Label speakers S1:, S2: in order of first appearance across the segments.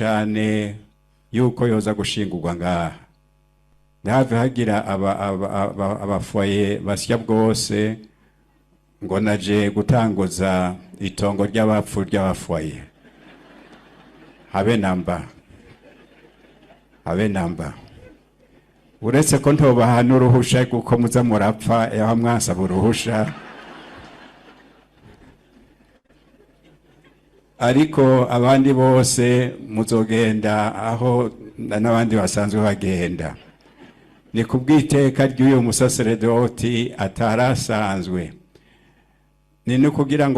S1: Cyane yuko yoza gushingurwa ngaha, ntihave hagira abafoye basya bwose ngo naje gutanguza itongo ry'abapfu ry'abafoye. Habe namba, habe namba. Uretse ko ntobaha n'uruhusha kuko muza murapfa yaho mwansaba uruhusha, ariko abandi bose muzogenda aho n'abandi basanzwe bagenda. Ni kubw'iteka ry'uyu musaseredoti atarasanzwe, ni no kugira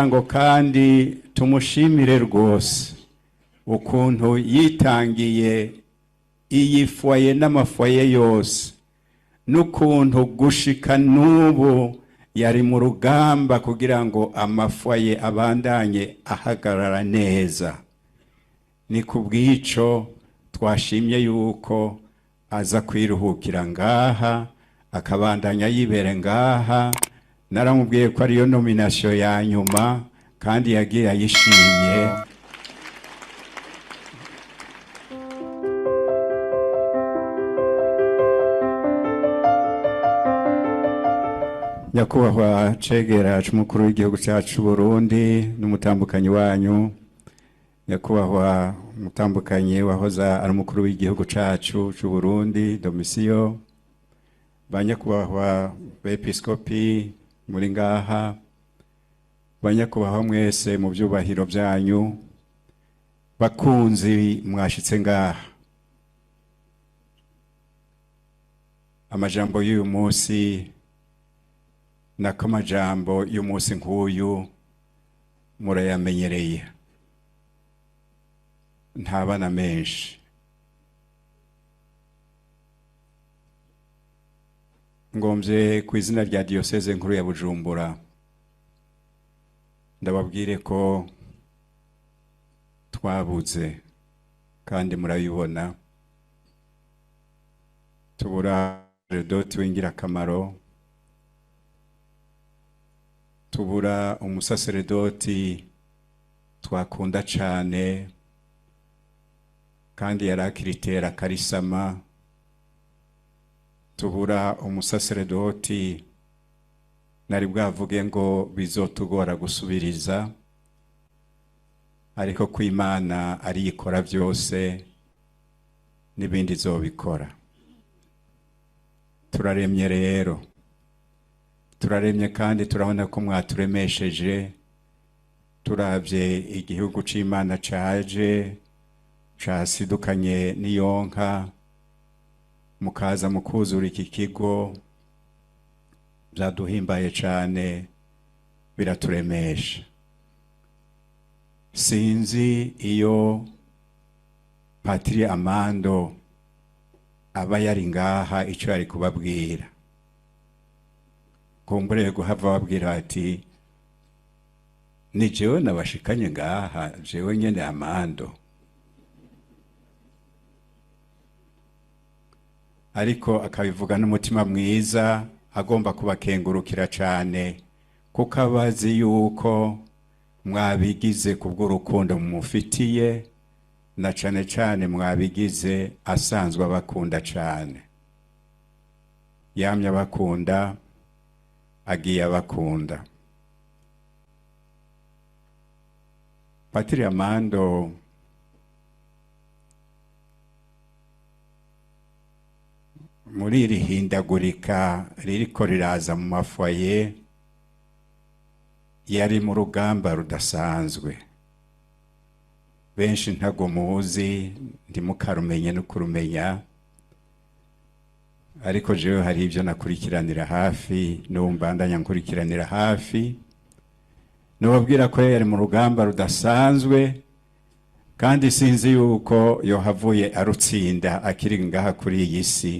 S1: ngo kandi tumushimire rwose ukuntu yitangiye iyi foyer n'amafoye yose, n'ukuntu gushika n'ubu yari mu rugamba kugira ngo amafoye abandanye ahagarara neza. Ni kubw'ico twashimye yuko aza kwiruhukira ngaha, akabandanya yibere ngaha. Naramubwiye ko ariyo nomination ya nyuma kandi yagiye ayishimye. Nyakubahwa cegera c'umukuru w'igihugu cacu Burundi n'umutambukanyi wanyu, nyakubahwa umutambukanyi wahoza ari umukuru w'igihugu cacu c'u Burundi Domisiyo, ba nyakubahwa bepiskopi muri ngaha, ba nyakubahwa mwese mu vyubahiro vyanyu, bakunzi mwashitse ngaha, amajambo y'uyu munsi nako amajambo y'umunsi nk'uyu murayamenyereye, ntabana menshi. Ngomvye ku izina rya Diocese nkuru ya Bujumbura ndababwire ko twabuze kandi murabibona, tubura sacerdote w'ingirakamaro, tubura umusaseredoti twakunda cane kandi yarakiritera karisama, tubura umusaseredoti nari bwavuge ngo bizotugora gusubiriza, ariko ko Imana ariyikora byose n'ibindi izobikora. Turaremye rero, turaremye kandi turabona ko mwaturemesheje. Turavye igihugu c'Imana caje casidukanye n'iyonka, mukaza mukuzura iki kigo, byaduhimbaye cane, biraturemesha. Sinzi iyo Patiri Amando aba yari ngaha ico yari kubabwira, kumbure guhava babwira ati ni jewe nabashikanye ngaha, jewe nyene Amando. Ariko akabivuga n'umutima mwiza, agomba kubakengurukira cane, kuko abazi yuko mwabigize kubw'urukundo mumufitiye, na cane cane mwabigize asanzwe abakunda cane. Yamye abakunda, agiye abakunda. Patiri Amando muri iri hindagurika ririko riraza mu mafoye, yari mu rugamba rudasanzwe. Benshi ntago muzi, ntimukarumenye no kurumenya, ariko jewe hari ivyo nakurikiranira hafi, n'ubu mbandanya nkurikiranira hafi. Nobabwira ko yari mu rugamba rudasanzwe, kandi sinzi yuko yohavuye arutsinda akiri ngaha kuri iyi si.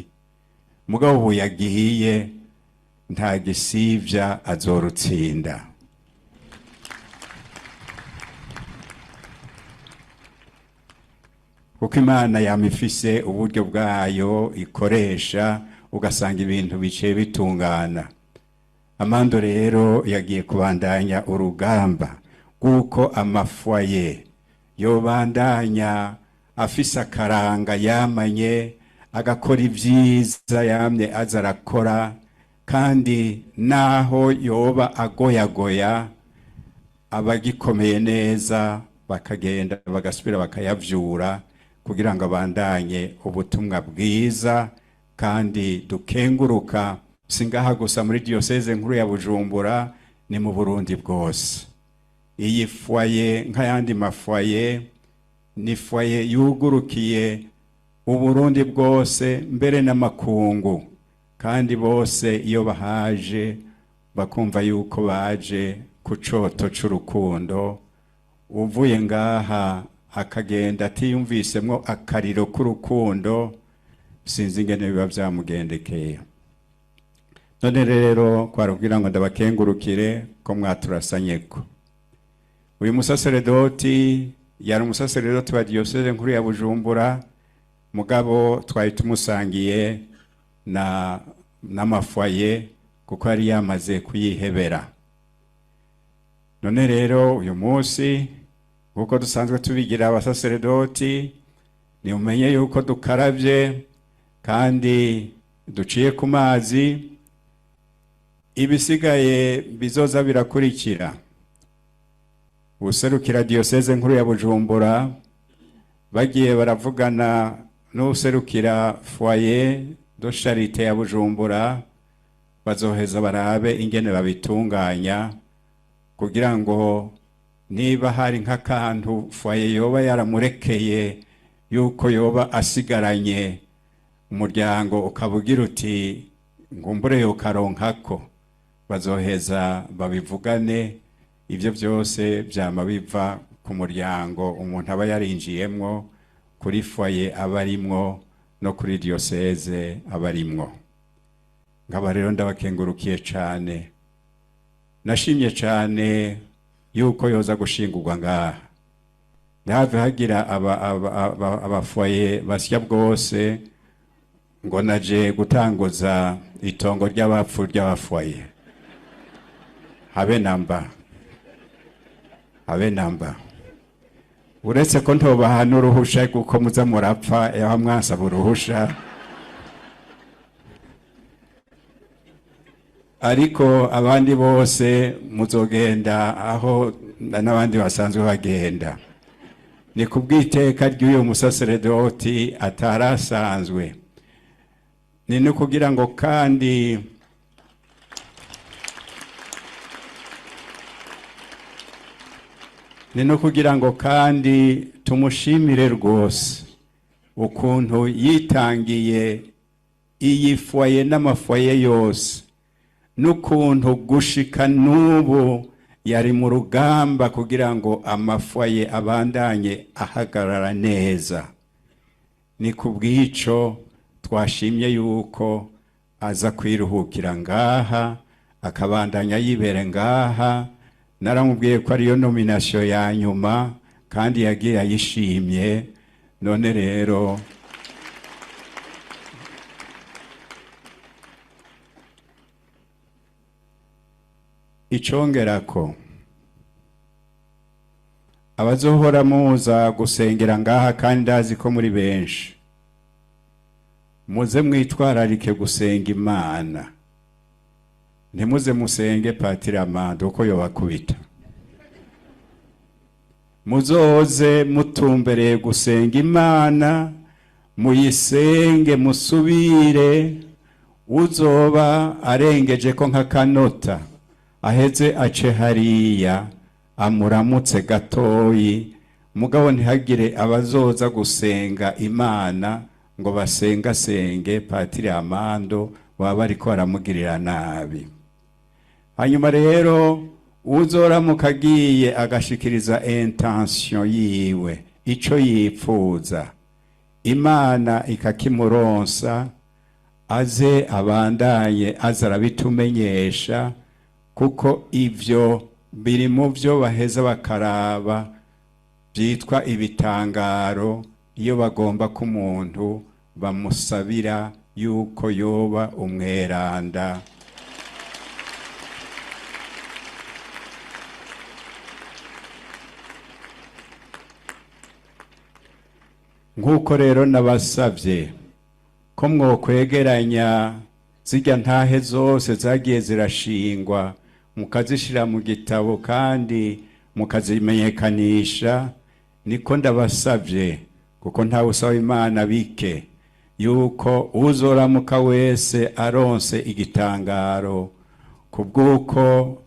S1: Mugabo ubu yagiye nta gisivya azorutsinda. Kuko Imana yamifise uburyo bwayo ikoresha, ugasanga ibintu bice bitungana. Amando rero yagiye kubandanya urugamba rw'uko amafoyers yobandanya afise akaranga yamanye, agakora ibyiza yamye aza arakora, kandi naho yoba agoyagoya abagikomeye neza bakagenda bagasubira bakayavyura kugira ngo abandanye ubutumwa bwiza. Kandi dukenguruka, singaha gusa muri diyoseze nkuru ya Bujumbura, ni mu Burundi bwose. Iyi foyer, nk'ayandi mafoyers, ni foyer yugurukiye Uburundi bwose, mbere n'amakungu, kandi bose iyo bahaje bakumva yuko baje ku coto c'urukundo. Uvuye ngaha akagenda atiyumvisemwo akariro k'urukundo, sinzi ingene biba vyamugendekeye. None rero kwari kugira ngo ndabakengurukire ko mwaturasanyeko. Uyu musaseredoti yari umusaseredoti wa diyoseze nkuru ya Bujumbura, mugabo twari tumusangiye na n'amafoyers kuko yari yamaze kuyihebera. None rero uyu munsi, nkuko dusanzwe tubigira abasaseredoti, ni umenye yuko dukarabye kandi duciye ku mazi. Ibisigaye bizoza birakurikira. Userukira diyoseze nkuru ya Bujumbura bagiye baravugana n'userukira foyer de charité ya Bujumbura, bazoheza barabe ingene babitunganya kugira ngo niba hari nk'akantu foyer yoba yaramurekeye yuko yoba asigaranye, umuryango ukaba ugira uti ngumbure yokaronkako, bazoheza babivugane. Ibyo byose byama biva ku muryango umuntu aba yarinjiyemwo, kuri foyer aba arimwo, no kuri diyoseze aba arimwo. Nkaba rero ndabakengurukiye cane, nashimye cane yuko yoza gushingurwa ngaha, ntihave hagira abafoyers basya bwose ngo naje gutanguza itongo ry'abapfu ry'abafoyers. Habe namba, habe namba. Uretse ko ntobaha n'uruhusha kuko muza murapfa yaho mwansaba uruhusha, ariko abandi bose muzogenda aho n'abandi basanzwe bagenda. Ni kubw'iteka ry'uyu musaseredoti atarasanzwe, ni no kugira ngo kandi tumushimire rwose ukuntu yitangiye iyi foyer n'amafoyers yose, n'ukuntu gushika n'ubu yari mu rugamba kugira ngo amafoyers abandanye ahagarara neza. Ni kubw'ico twashimye yuko aza kwiruhukira ngaha, akabandanya yibere ngaha. Naramubwiye ko ariyo nomination ya nyuma, kandi yagiye ayishimye. None rero icongerako, abazohora muza gusengera ngaha, kandi ndazi ko muri benshi, muze mwitwararike gusenga Imana, ntimuze musenge Patiri Amando uko yobakubita. Muzoze mutumbereye gusenga Imana, muyisenge musubire. Uzoba arengeje ko nk'akanota aheze ace hariya amuramutse gatoyi, mugabo ntihagire abazoza gusenga Imana ngo basengasenge Patiri Amando, baba bariko baramugirira nabi. Hanyuma rero uzoramuka agiye agashikiriza intention yiwe, ico yipfuza, Imana ikakimuronsa, aze abandanye aza arabitumenyesha, kuko ivyo biri mu byo baheza bakaraba byitwa ibitangaro iyo bagomba ko umuntu bamusabira yuko yoba umweranda. Nk'uko rero nabasabye ko mwokwegeranya zirya ntahe zose zagiye zirashingwa, mukazishira mu gitabo kandi mukazimenyekanisha, niko ndabasabye, kuko ntawe usaba Imana bike, yuko uzoramuka wese aronse igitangaro kubw'uko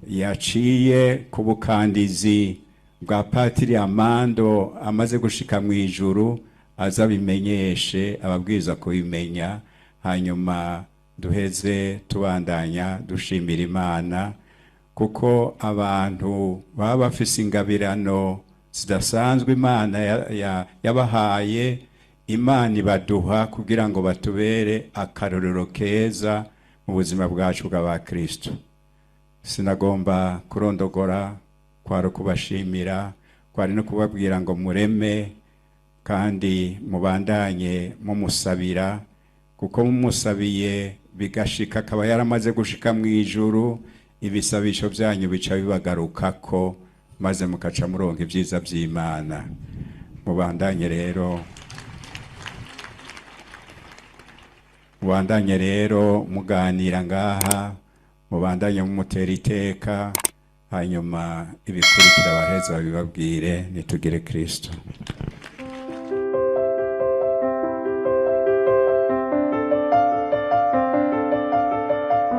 S1: yaciye ku bukandizi bwa Patiri Amando amaze gushika mu ijuru, aza abimenyeshe ababwiza kubimenya, hanyuma duheze tubandanya dushimira Imana, kuko abantu baba bafise ingabirano zidasanzwe Imana yabahaye, Imana ibaduha kugira ngo batubere akarorero keza mu buzima bwacu bw'abakristo. Sinagomba kurondogora, kwari ukubashimira, kwari no kubabwira ngo mureme kandi mubandanye mumusabira, kuko mumusabiye bigashika akaba yaramaze gushika mu ijuru, ibisabisho byanyu bica bibagarukako, maze mukaca muronka ibyiza by'Imana. Mubandanye rero, mubandanye rero muganira ngaha, mubandanye mumutera iteka, hanyuma ibikurikira abaheza babibabwire. Nitugire Kristo.